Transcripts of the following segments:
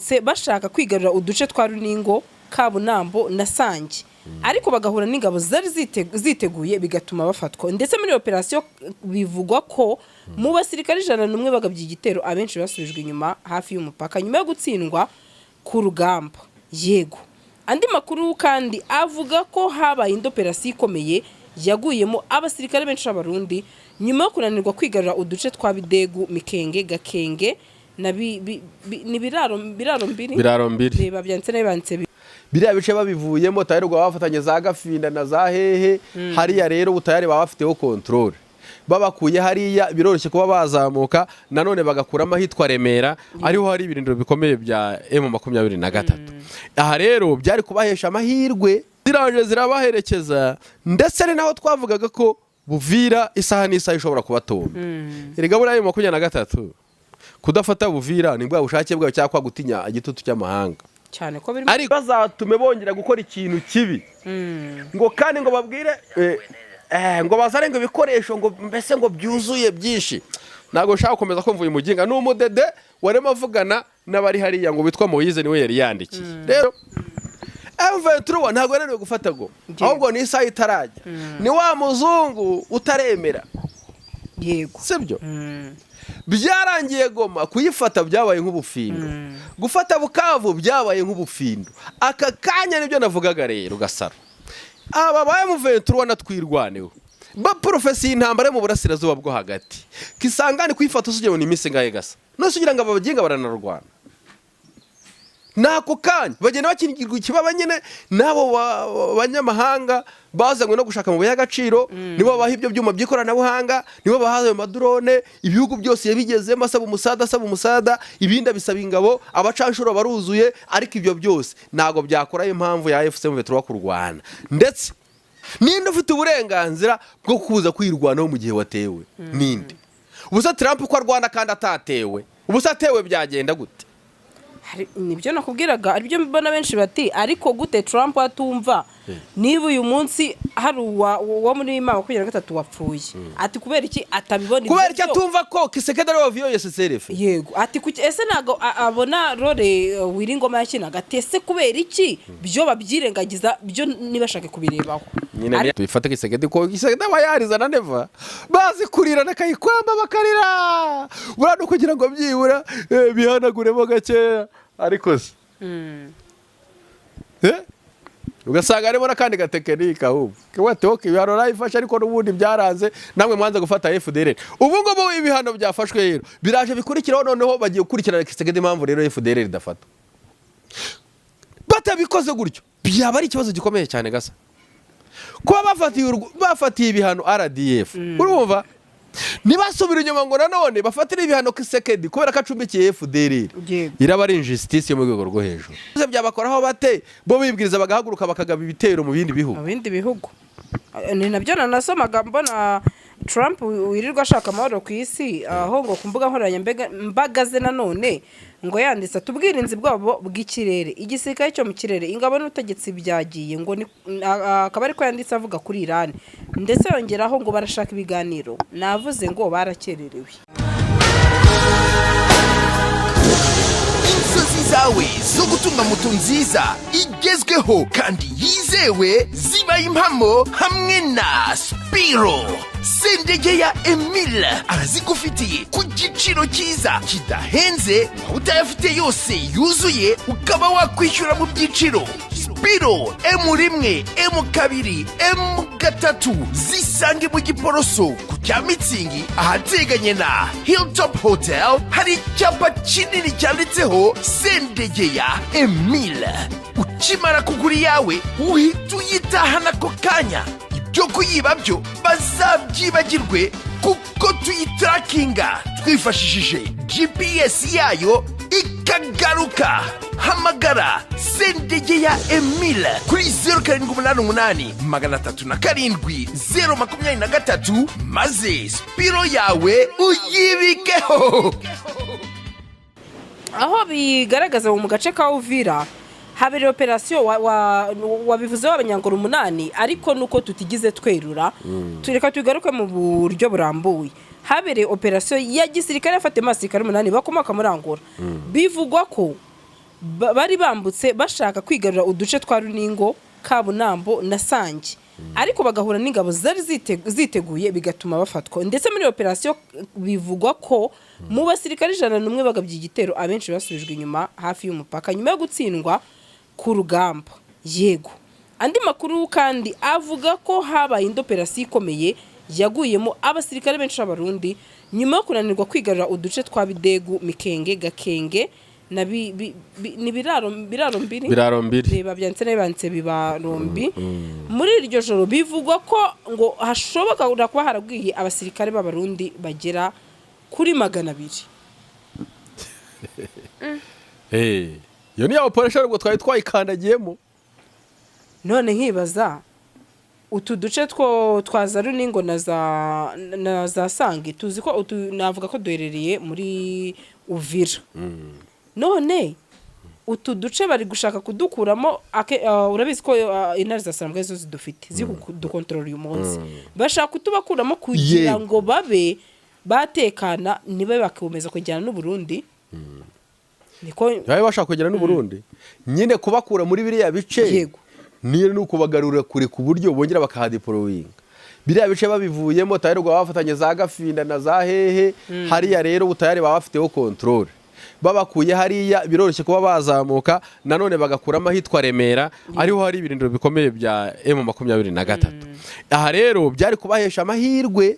Se bashaka kwigarura uduce twa Runingo, Kabunambo na Sange, ariko bagahura n'ingabo zari ziteguye, bigatuma bafatwa. Ndetse muri operasiyo bivugwa ko mu basirikare 101 bagabye igitero, abenshi basubijwe inyuma hafi y'umupaka nyuma yo gutsindwa ku rugamba. Yego, andi makuru kandi avuga ko habaye indi operasiyo ikomeye yaguyemo abasirikare benshi b'Abarundi nyuma yo kunanirwa kwigarura uduce twa Bidegu, Mikenge, Gakenge na ni Biraro Mbiri. Biraro Mbiri. Reba, byanditse nabi, banditse Biriya bice babivuyemo tayari, ubwo bafatanye za Gafinda na za hehe hariya. Rero ubu tayari baba bafiteho contrôle. Babakuye hariya, biroroshye kuba bazamuka nanone bagakuramo ahitwa Remera, ariho hari ibirindiro bikomeye bya M23. Aha rero byari kubahesha amahirwe, ziraje zirabaherekeza. Ndetse ni naho twavugaga ko Buvira isaha n'isaha ishobora kubatomba. Erega buriya M23 kudafata Buvira ni bwa bushake bwayo cyangwa gutinya igitutu cy'amahanga. Cyane ko birimo. Ariko bazatume bongera gukora ikintu kibi, ngo kandi ngo babwire ngo bazane ngo ibikoresho, ngo mbese ngo byuzuye byinshi. Ntabwo nshaka gukomeza kumva uyu muginga. Ni umudede warimo avugana n'abari hariya ngo witwa Moyize, niwe yari yandikiye. Rero M23 ntabwo yananiwe gufata Goma, ahubwo ni isaha itarajya, ni wa muzungu utaremera. Sibyo? Byarangiye. Goma kuyifata byabaye nk'ubufindo, gufata Bukavu byabaye nk'ubufindo. Aka kanya nibyo navugaga rero, Gasaro, aba ba M23 na Twirwaneho baporofesiye intambara yo mu Burasirazuba bwo Hagati. Kisangani kuyifata usugira ngo ni iminsi ingahe, gasa nose ugira ngo aba baginga baranarwana n'ako kanya, bagenda bakingirwa ikibaba nyine n'abo banyamahanga bazanywe no gushaka amabuye y'agaciro. Nibo babaha ibyo byuma by'ikoranabuhanga, nibo baha ayo ma drone. Ibihugu byose yabigezemo, asaba umusada, asaba umusada, ibindi abisaba ingabo. Abacanshuro baruzuye, ariko ibyo byose ntabwo byakora impamvu ya AFC M23 kurwana. Ndetse ninde ufite uburenganzira bwo kuza kwirwanaho mu gihe watewe? Ninde? Ubusa Trump ko arwana kandi atatewe, ubusa atewe byagenda gute? Nibyo nakubwiraga, aribyo mbona benshi bati: "Ariko gute Trump atumva niba uyu munsi hari uwo muri M23 wapfuye?" Ati: "Kubera iki atabibona ibyo Kubera icyo byo?" atumva ko Tshisekedi ariwe waviyoye CCRF. Yego, ati: "Kuki ese ntabwo abona role Wiringoma yakinaga?" Ati: "Ese kubera iki byo babyirengagiza, byo ntibashake kubirebaho?" Nyine tubifate Tshisekedi ko Tshisekedi aba yariza na Neva bazi kurira na Kayikwamba bakarira, buriya no kugira ngo byibura bihanaguremo gakeya. Ariko se ugasanga harimo n'akandi gatekinike ahubwo wati: "Okay, ibihano narabifashe, ariko n'ubundi byaranze, namwe mwanze gufata FDLR." Ubu ngubu ibihano byafashwe rero biraje bikurikiraho, noneho bagiye gukurikirana Tshisekedi impamvu rero FDLR idafata. Batabikoze gutyo byaba ari ikibazo gikomeye cyane, gasa kuba bafatiye ibihano RDF, urumva ntibasubire inyuma ngo nanone bafatire ibihano Tshisekedi kubera ko acumbikiye FDLR. Iraba ari injustice yo mu rwego rwo hejuru. Byose byabakoraho bate bo bibwiriza bagahaguruka bakagaba ibitero mu bindi bihugu? Mu bindi bihugu. Ni nabyo nanasomaga mbona Trump wirirwa ashaka amahoro ku isi, aho ngo ku mbuga nkoranyambaga mbaga ze nanone ngo yanditse ati: "Ubwirinzi bwabo bw'ikirere, igisirikare cyo mu kirere, ingabo n'ubutegetsi byagiye." Ngo akaba ariko yanditse avuga kuri Iran, ndetse yongeraho ngo barashaka ibiganiro, navuze ngo barakererewe. Inzozi zawe zo gutunga moto nziza igezweho kandi yizewe zibaye impamo hamwe na Spiro. Sendegeya Emile arazigufitiye ku giciro cyiza kidahenze. Waba utayafite yose yuzuye, ukaba wakwishyura mu byiciro. Spiro M1, M2, M3 zisange mu Giporoso ku cya Mitsingi, ahateganye na Hilltop Hotel. Hari icyapa kinini cyanditseho Sendegeya Emile. Ukimara kugura iyawe uhita uyitahana ako kanya. Ibyo kuyiba byo bazabyibagirwe, kuko tuyitarakinga twifashishije GPS yayo ikagaruka. Hamagara Sendegeya Emile kuri 0788 307 023, maze Spiro yawe uyibikeho. Aho bigaragaza mu gace ka Uvira habereye operasiyo wabivuzeho abanyangoro 8, ariko nuko tutigize twerura, tureka tugaruke mu buryo burambuye. Habereye operasiyo ya gisirikare yafatiyemo abasirikare 8 bakomoka muri Angola, bivugwa ko Bari bambutse bashaka kwigarura uduce twa Runingo, Kabunambo na Sange, ariko bagahura n'ingabo zari ziteguye, bigatuma bafatwa. Ndetse muri operasiyo bivugwa ko mu basirikare 101 bagabye igitero, abenshi basubijwe inyuma hafi y'umupaka nyuma yo gutsindwa ku rugamba. Yego, andi makuru kandi avuga ko habaye indi operasiyo ikomeye yaguyemo abasirikare benshi b'Abarundi nyuma yo kunanirwa kwigarura uduce twa Bidegu, Mikenge, Gakenge na ni Biraro Mbiri. Biraro Mbiri. Reba, byanditse nabi, banditse Bibarombi. Muri iryo joro bivugwa ko ngo hashoboka kuba haragwiye abasirikare b'Abarundi bagera kuri 200. Iyo ni ya operation ubwo twari twayikandagiyemo. None nkibaza, utu duce two twa za Runingo na za Sange, tuzi ko utu navuga ko duherereye muri Uvira. None utu duce bari gushaka kudukuramo. Urabizi ko intare za Sarambwe zo zidufite, ziri kudukontorora uyu munsi. Bashaka kutubakuramo kugira ngo babe batekana, nibe bakomeza kujyana n'Uburundi, niko. Babe bashaka kugera n'Uburundi nyine, kubakura muri biriya bice. Niyo ni ukubagarura kure ku buryo bongera bakahadeployinga biriya bice. Babivuyemo tayari, ubwo baba bafatanye za Gafinda na za hehe hariya. Rero ubu tayari baba bafiteho contrôle. Babakuye hariya, biroroshye kuba bazamuka nanone bagakuramo ahitwa Remera, ariho hari ibirindiro bikomeye bya M23. Aha rero byari kubahesha amahirwe.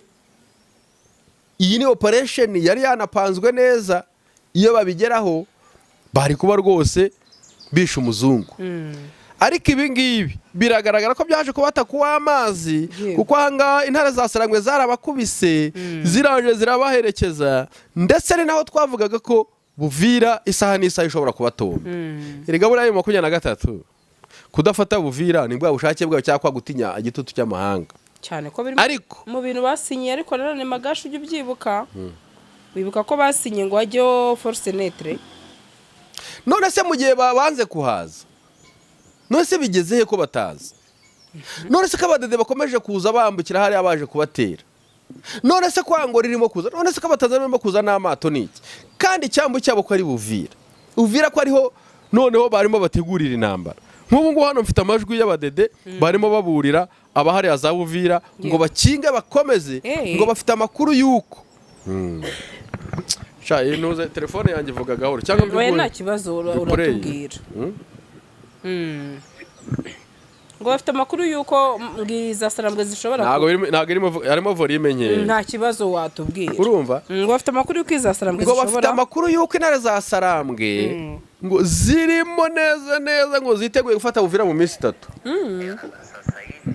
Iyi ni operation yari yanapanzwe neza. Iyo babigeraho bari kuba rwose bishe umuzungu, ariko ibi ngibi biragaragara ko byaje kubata kuw'amazi, kuko ahangaha intare za Sarangwe zarabakubise, ziranje zirabaherekeza. Ndetse ni naho twavugaga ko Buvira isaha n'isaha ishobora kubatomba. Erega buriya 23 kudafata Buvira ni bwa bushake bwayo cyangwa kwa gutinya igitutu cy'amahanga. Cyane ko biri Ariko mu bintu basinyiye. Ariko nanone Magasha, ujya ubyibuka, wibuka ko basinye ngo hajyeho force neutre. None se mu gihe babanze kuhaza, none se bigeze he ko batazi? None se ko abadede bakomeje kuza bambukira hariya baje kubatera? None se ko Angola irimo kuza? None se ko Abatanzania barimo kuza n'amato n'iki, kandi icyambu cyabo ko ari Buvira? Uvira ko ariho noneho barimo bategurira intambara. Nk'ubu ngubu hano mfite amajwi y'abadede barimo baburira abahariya za Buvira ngo bakinge, bakomeze, ngo bafite amakuru y'uko. Sha, iyi ntuze telefone yanjye ivuga gahoro cyangwa Oya, nta kibazo, mbipureye. Uratubwira. Ngo bafite amakuru y'uko za Sarambwe zishobora Ntabwo ntabwo irimo, harimo volume nkeya. Nta kibazo, watubwira. Urumva? Ngo bafite amakuru y'uko iza Sarambwe Ngo bafite zishobora amakuru y'uko intare za Sarambwe ngo zirimo neza neza, ngo ziteguye gufata Buvira mu minsi 3. Sasa hivi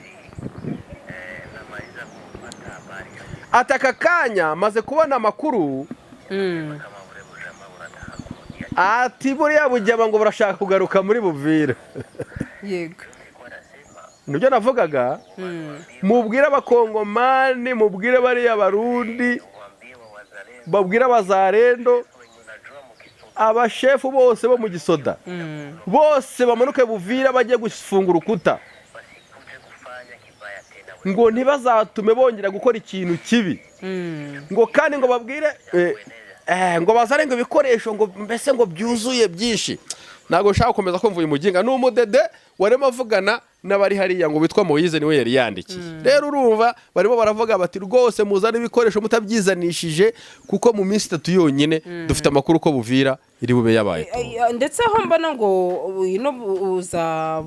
namaliza kupata habari Ati aka kanya maze kubona amakuru. Kama ule ujamaa unataka kurudia. Ati buriya bujyama ngo burashaka kugaruka muri Buvira. Nilikuwa nasema Nibyo navugaga, mubwire Abakongomani, mubwire bariya Barundi, waambie wa wazalendo babwire Abazarendo, wenye unajua mkisoma abashefu bose bo mu gisoda bose bamanuke Buvira, bajye gufunga urukuta, wasikuje kufanya kibaya tena. Ngo ntibazatume bongera gukora ikintu kibi, ngo kandi ngo babwire ngo bazane ngo ibikoresho, ngo mbese ngo byuzuye byinshi. Ntabwo nshaka gukomeza kumva uyu muginga. Ni umudede warimo avugana n'abari hariya ngo witwa Moyize, niwe yari yandikiye. Rero urumva barimo baravuga bati rwose muzane ibikoresho mutabyizanishije, kuko mu minsi 3 yonyine dufite amakuru ko Buvira iri bube yabaye. Ndetse aho mbona ngo ino buza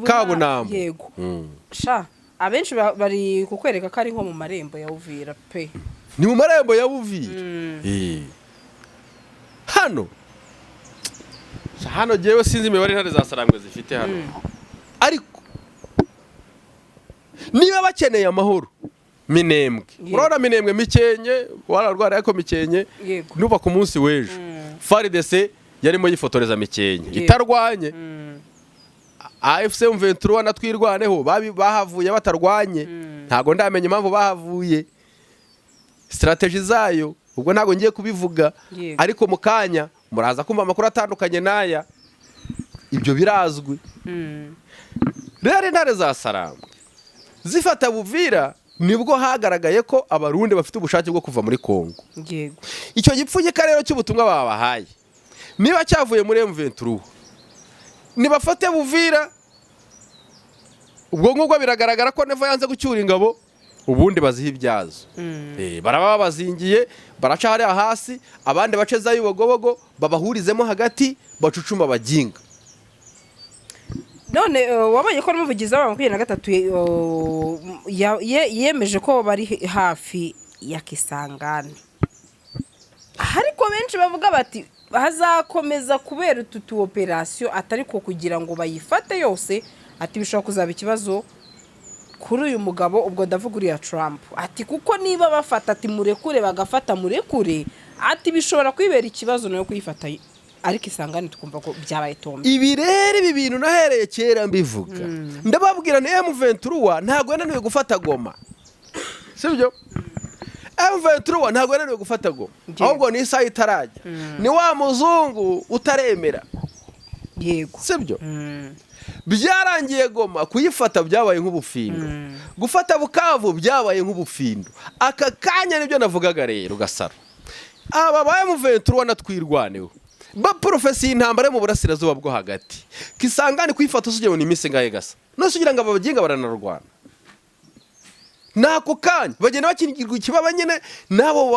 Kabunambo. Yego sha, abenshi bari kukwereka ko ari nko mu marembo ya Uvira pe. Ni mu marembo ya Buvira. Hano hano jyewe sinzi imibare intare za Sarambwe zifite hano, ariko niba bakeneye amahoro Minembwe, urabona Minembwe, Mikenke wararwara, ariko Mikenke nuba ku munsi w'ejo FARDC yarimo yifotoreza Mikenke itarwanye. AFC M23 na Twirwaneho bahavuye batarwanye. Ntabwo ndamenya impamvu bahavuye, strategy zayo ubwo ntabwo ngiye kubivuga. Ariko mu kanya muraza kumva amakuru atandukanye n'aya, ibyo birazwi. Rero intare za Sarambwe zifata Buvira, nibwo hagaragaye ko Abarundi bafite ubushake bwo kuva muri Kongo. Icyo gipfunyika rero cy'ubutumwa babahaye Niba cyavuye muri M23, nibafate Buvira. Ubwo ngubwo biragaragara ko Neva yanze gucyura ingabo, ubundi baziha ibyazo. Baraba babazingiye, baraca hariya hasi, abandi bace za Yubogobogo, babahurizemo hagati, bacucuma baginga. None wabonye ko n'umuvugizi wa 23 yemeje ko bari hafi ya Kisangani, ariko benshi bavuga bati hazakomeza kubera utu tu operasiyo, atari ko kugira ngo bayifate yose, ati bishobora kuzaba ikibazo kuri uyu mugabo, ubwo ndavuga uriya Trump, ati kuko niba bafata ati murekure, bagafata murekure, ati bishobora kwibera ikibazo nayo kuyifata, ariko Isangani tukumva ko byabaye tombe. Ibi rero, ibi bintu nahereye kera mbivuga, ndababwira ni M23 ntabwo yananiwe gufata Goma, sibyo? M23 ntabwo yananiwe gufata Goma, ahubwo ni isaha itarajya, ni wa muzungu utaremera. Sibyo? Byarangiye Goma kuyifata byabaye nk'ubufindo, gufata Bukavu byabaye nk'ubufindo. Aka kanya nibyo navugaga rero, Gasaro, aba ba M23 na Twirwaneho baporofesiye intambara yo mu burasirazuba bwo hagati. Kisangani kuyifata usugira ngo ni iminsi ingahe, gasa nose ugira ngo aba baginga baranarwana n'ako kanya, bagenda bakingirwa ikibaba nyine n'abo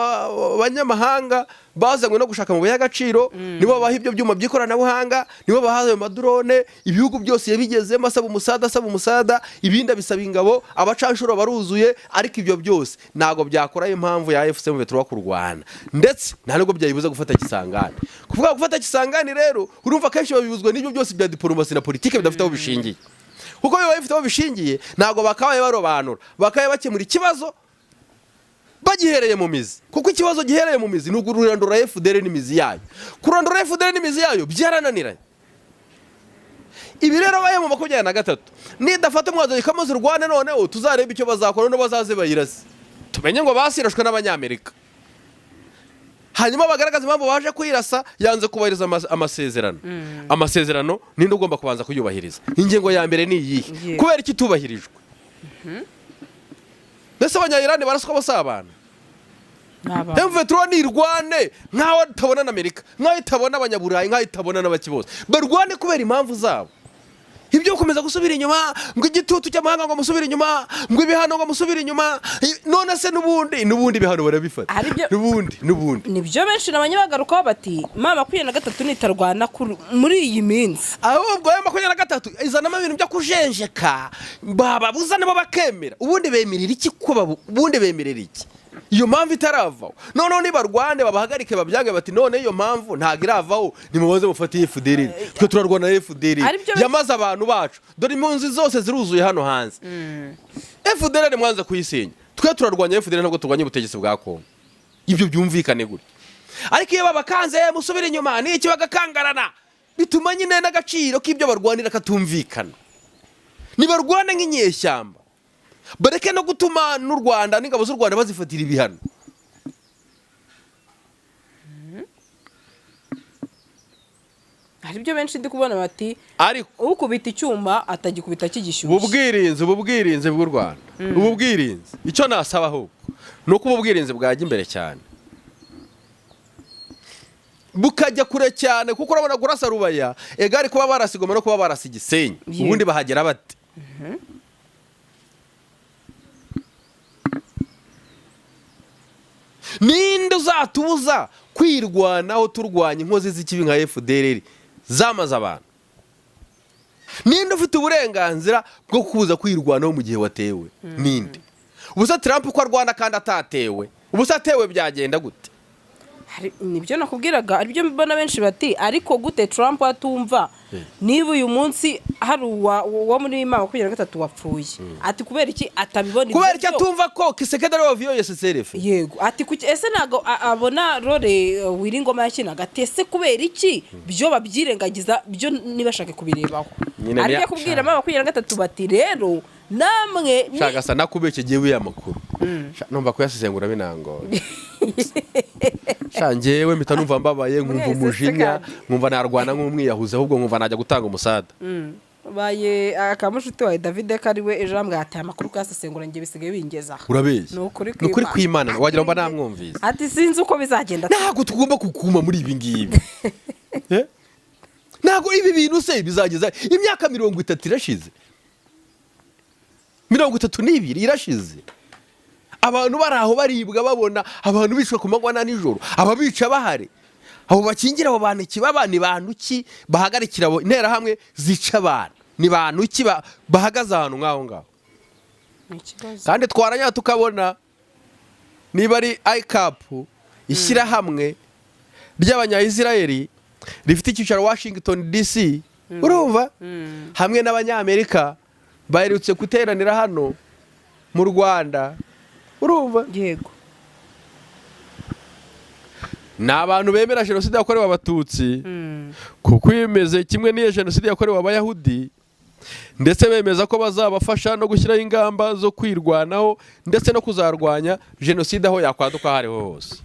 banyamahanga bazanywe no gushaka amabuye y'agaciro. Nibo babaha ibyo byuma by'ikoranabuhanga, nibo baha ayo madrone. Ibihugu byose yabigezemo asaba umusada, asaba umusada, ibindi abisaba ingabo, abacanshuro baruzuye. Ariko ibyo byose ntabwo byakora impamvu ya AFC M23 kurwana, ndetse nta nubwo byayibuza gufata Kisangani. Kuvuga gufata Kisangani rero, urumva kenshi babibuzwa n'ibyo byose bya diporomasi na politike bidafite aho bishingiye, kuko biba bifite aho bishingiye ntabwo bakabaye barobanura, bakabaye bakemura ikibazo bagihereye mu mizi, kuko ikibazo gihereye mu mizi ni ukurandura FDLR n'imizi yayo. Kurandura FDLR n'imizi yayo byarananiranye. Ibi rero baye mu 23 nidafata umwanzuro ikamuza urwane, noneho tuzarebe icyo bazakora, no bazaze bayirase, tumenye ngo basirashwe n'Abanyamerika, hanyuma bagaragaza impamvu baje kuyirasa yanze kubahiriza amasezerano. Amasezerano ninde ugomba kubanza kuyubahiriza? Ingingo ya mbere ni iyihe? Kubera iki itubahirijwe? Mbese Abanyayirani baraswa bose abantu? Ni abantu. M23 nirwane nkaho itabona na Amerika, nkaho itabona Abanyaburayi, nkaho itabona n'abaki bose. Barwane kubera impamvu zabo. Ibyo gukomeza gusubira inyuma ngo igitutu cy'amahanga, ngo musubire inyuma, ngo ibihano, ngo musubire inyuma, none se n'ubundi ibihano barabifata? N'ubundi Nibyo benshi nabanye bagarukaho bati ma 23 nitarwana muri iyi minsi. Ahubwo ayo 23 izanamo ibintu byo kujenjeka, bababuza nabo bakemera. Ubundi bemerera iki? Ko ubundi bemerera iki iyo mpamvu itaravaho? Noneho nibarwane babahagarike, babyange, bati none iyo mpamvu ntabwo iravaho, nimubaze mufate FDLR, twe turarwana na FDLR yamaze abantu bacu. Dore impunzi zose ziruzuye hano hanze. FDLR mwanze kuyisenya, twe turarwanya FDLR, ntabwo turwanya ubutegetsi bwa Kongo. Ibyo byumvikane gutya. Ariko iyo babakanze musubire inyuma n'iki, bagakangarana, bituma nyine n'agaciro k'ibyo barwanira katumvikana. Nibarwane nk'inyeshyamba, bareke no gutuma n'u Rwanda n'ingabo z'u Rwanda bazifatira ibihano. Hari ibyo benshi ndi kubona bati Ariko ukubita icyuma atagikubita kigishyushye. Ubu bwirinzi bw'u Rwanda, ubu bwirinzi, icyo nasaba ahubwo ni uko ubu bwirinzi bwajya imbere cyane, bukajya kure cyane, kuko urabona kurasa Rubaya egari, kuba barasa Igoma no kuba barasa Igisenyi, ubundi bahagera bate? Ninde uzatubuza kwirwanaho turwanya inkozi z'ikibi nka FDLR zamaze abantu? Ninde ufite uburenganzira bwo kuza kwirwanaho mu gihe watewe? Ninde? Ubusa Trump ko arwana kandi atatewe, ubusa atewe byagenda gute? Nibyo nakubwiraga, aribyo mbona benshi bati ariko gute Trump atumva niba uyu munsi hari uwo muri ma 23 wapfuye, ati kubera iki atabibona ibyo Kubera icyo byo? atumva ko Tshisekedi ariwe waviyoye CCRF. Yego, ati kuki ese ntabwo abona role Wiringoma yakinaga? Ati ese kubera iki byo babyirengagiza, byo ntibashake kubirebaho? Nyine Aribyo kubwira ma 23 bati rero namwe Shaka sa nakubeshye, giye wiya makuru. Sha, numva kuyasesengura binangora. Sha, njyewe mpita numva mbabaye, nkumva Mwese se umujinya, kandi. nkumva narwana nk'umwiyahuzi, ahubwo nkumva najya gutanga umusada. Baye akamushuti wawe David ko ari we ejo yambwiye ati aya makuru kuyasesengura njye bisigaye bingeza aha. Urabeshya. Ni ukuri Ni ukuri kw'Imana. kw'Imana, wagira ngo mba namwumvise. Ati sinzi uko bizagenda. Ntabwo tugomba kukuma muri ibi ngibi. Eh? Ntabwo ibi bintu se bizageza imyaka 30 irashize, 32 irashize, abantu bari aho baribwa, babona abantu bicwa ku manywa na nijoro, ababica bahari, abo bakingira abo bantu ikibaba. Ni bantu ki bahagarikira abo interahamwe zica abantu? Ni bantu ki bahagaze ahantu nk'aho ngaho? Ni ikibazo. Kandi twaranya tukabona niba ari ICAP, ishyirahamwe ry'Abanyayisirayeli rifite icyicaro Washington DC, urumva, hamwe n'Abanyamerika baherutse guteranira hano mu Rwanda, urumva? Yego. Ni abantu bemera jenoside yakorewe Abatutsi kuko bimeze kimwe n'iyo jenoside yakorewe Abayahudi, ndetse bemeza ko bazabafasha no gushyiraho ingamba zo kwirwanaho ndetse no kuzarwanya jenoside aho yakwaduka aho ariho hose.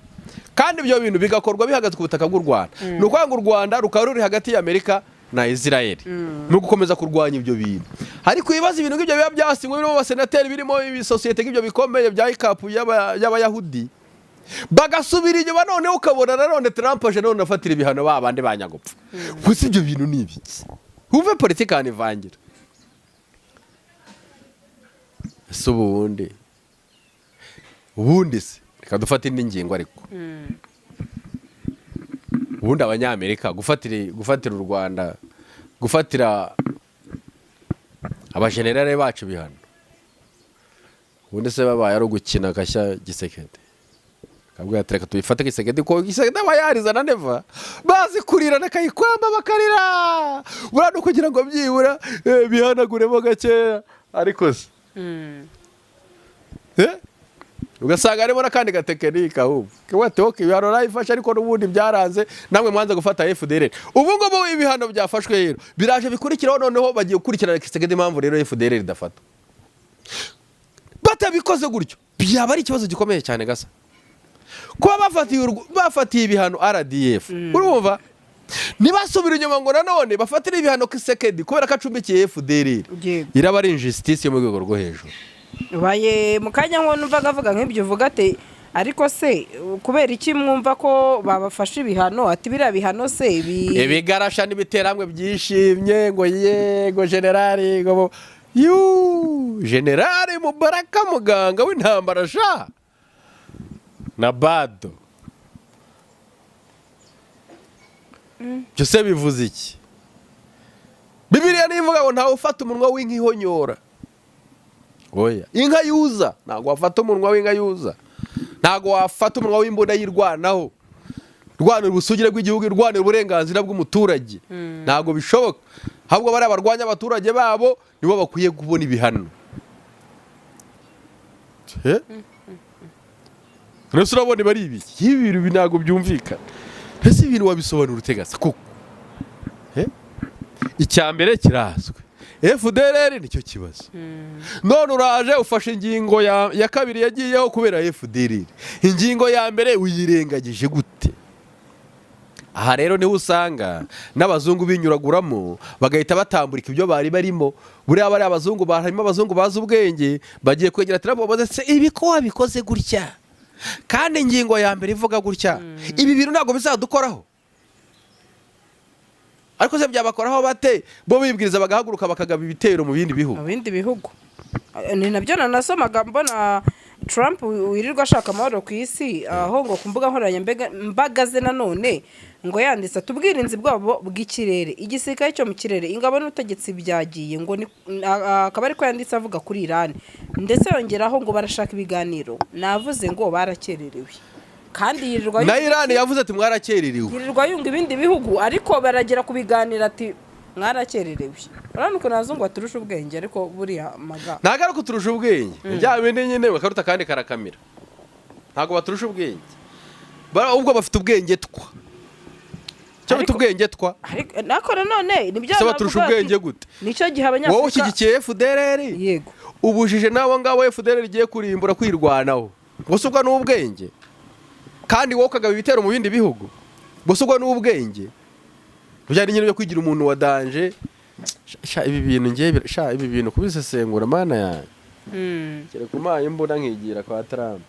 Kandi ibyo bintu bigakorwa bihagaze ku butaka bw'u Rwanda. Ni ukuvuga ngo u Rwanda rukaba ruri hagati y'Amerika na Israel no gukomeza kurwanya ibyo bintu. Ariko ibibazo, ibintu nk'ibyo biba byasinywe, birimo abasenateri, birimo ibisosiyete nk'ibyo bikomeye bya ICAP y'Abayahudi, bagasubira inyuma. Noneho ukabona nanone Trump aje none afatira ibihano ba bandi ba nyagupfa. Gusa ibyo bintu ni ibiki? Wumve politiki ahantu ivangira. Ese ubundi se, reka dufate indi ngingo, ariko ubundi Abanyamerika gufatira u Rwanda, gufatira abajenerali bacu ibihano, ubundi se babaye ari ugukina agashya Tshisekedi akabwira ati: "Reka tubifate Tshisekedi," ko Tshisekedi aba yariza na Neva bazi kurira na Kayikwamba bakarira, buriya no kugira ngo byibura bihanaguremo gakeya. Ariko se ugasanga harimo n'akandi gatekinike ahubwo ati: "Okay, ibihano narabifashe, ariko n'ubundi byaranze, namwe mwanze gufata FDLR." Ubu ngubu ibihano byafashwe rero biraje bikurikiraho, noneho bagiye gukurikirana Tshisekedi. Impamvu rero FDLR idafata, batabikoze gutyo byaba ari ikibazo gikomeye cyane. Gasa kuba bafatiye ibihano RDF, urumva, ntibasubire inyuma ngo nanone bafatire ibihano Tshisekedi kubera ko acumbikiye FDLR, iraba ari injustice yo mu rwego rwo hejuru. Ubaye mu kanya nko numvaga avuga nk'ibyo uvuga, ati: "Ariko se kubera iki mwumva ko babafashe ibihano?" Ati: "Biriya bihano se bi..." Ibigarasha n'ibiteramwe byishimye ngo yego generali, ngo yu generali Mubaraka, muganga w'intambara sha na bado. Byose bivuze iki? Bibiliya nivuga ngo ntawe ufata umunwa w'inka ihonyora. Oya, inka yuza ntabwo wafata umunwa w'inka yuza, ntabwo wafata umunwa w'imbunda yirwanaho, rwanira ubusugire bw'igihugu, rwanira uburenganzira bw'umuturage. Ntabwo bishoboka. Ahubwo bariya barwanya abaturage babo nibo bakwiye kubona ibihano. Eh? Mbese urabona iba ari ibiki? Ibi bintu ntabwo byumvikana. Ese ibintu wabisobanura utegasa koko? Eh? Icya mbere kirazwi, FDLR nicyo kibazo. None uraje ufashe ingingo ya kabiri yagiyeho kubera FDLR, ingingo ya mbere uyirengagije gute? Aha rero niho usanga n'abazungu binyuraguramo, bagahita batamburika ibyo bari barimo. Buriya bariya abazungu, harimo abazungu bazi ubwenge, bagiye kwegera Trump babaze: "Se ibi ko wabikoze gutya kandi ingingo ya mbere ivuga gutya, ibi bintu ntabwo bizadukoraho?" Ariko se byabakoraho bate, bo bibwiriza bagahaguruka bakagaba ibitero mu bindi bihugu? Mu bindi bihugu. Ni nabyo nanasomaga mbona Trump wirirwa ashaka amahoro ku isi, aho ngo ku mbuga nkoranyambaga mbaga ze nanone ngo yanditse ati: "Ubwirinzi bwabo bw'ikirere, igisirikare cyo mu kirere, ingabo n'ubutegetsi byagiye." Ngo akaba ariko yanditse avuga kuri Iran, ndetse yongeraho ngo barashaka ibiganiro. Navuze ngo barakererewe, kandi yirirwa Na Iran yavuze ati: "Mwarakererewe." Yirirwa yunga ibindi bihugu, ariko baragera ku biganiro ati: "Mwarakererewe." Urabona ukuntu abazungu baturusha ubwenge, ariko buriya maga Ntabwo ari ukuturusha ubwenge, bya bindi nyine bakaruta kandi karakamira. Ntabwo baturusha ubwenge, ahubwo bafite ubwenge twa icyo bita ubwenge twa. Ariko nako nanone ni bya Ese baturusha navuga ati, ubwenge gute? Nicyo gihe Wowe Abanyafurika ushyigikiye FDLR, Yego. ubujije n'abo ngabo FDLR igiye kurimbura kwirwanaho, gusa ubwo ni ubwenge? Kandi wowe ukagaba ibitero mu bindi bihugu, gusa ubwo ni ubwenge? Byari nyine byo kwigira umuntu wa danger. Sha, ibi bintu ngiye sha, ibi bintu kubisesengura, mana yanjye, kereka umpaye imbunda nkigira kwa Trump.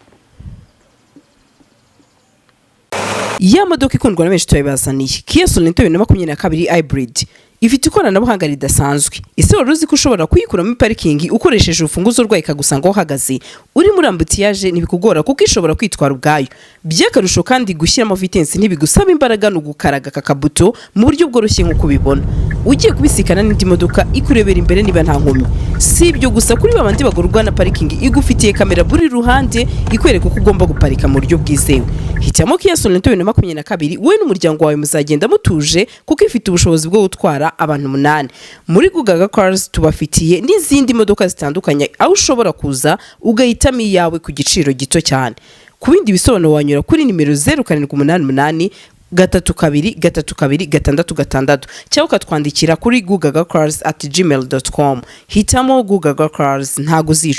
Ya modoka ikundwa na benshi turabibazaniye, Kia Sorento 2022 hybrid, ifite ikoranabuhanga ridasanzwe. Ese wari uzi ko ushobora kuyikuramo parikingi ukoresheje urufunguzo rwayo, ikagusanga aho uhagaze? Uri muri embouteillage ntibikugora kuko ishobora kwitwara ubwayo. By'akarusho kandi, gushyiramo vitesse ntibigusaba imbaraga, ni ugukaraga aka kabuto mu buryo bworoshye. Nk'uko ubibona, ugiye kubisikana n'indi modoka, ikurebera imbere niba nta nkomyi. Si ibyo gusa, kuri babandi bagorwa na parikingi, igufitiye kamera buri ruhande ikwereka uko ugomba guparika mu buryo bwizewe. Hitamo Kia Sorento 2022, wowe n'umuryango wawe muzagenda mutuje kuko ifite ubushobozi bwo gutwara abantu umunani. Muri Gugaga Cars tubafitiye n'izindi modoka zitandukanye, aho ushobora kuza ugahitamo iyawe ku giciro gito cyane. Ku bindi bisobanuro wanyura kuri nimero 0788323266 cyangwa ukatwandikira kuri gugagacars@gmail.com. Hitamo Gugaga Cars, ntago uzicuza.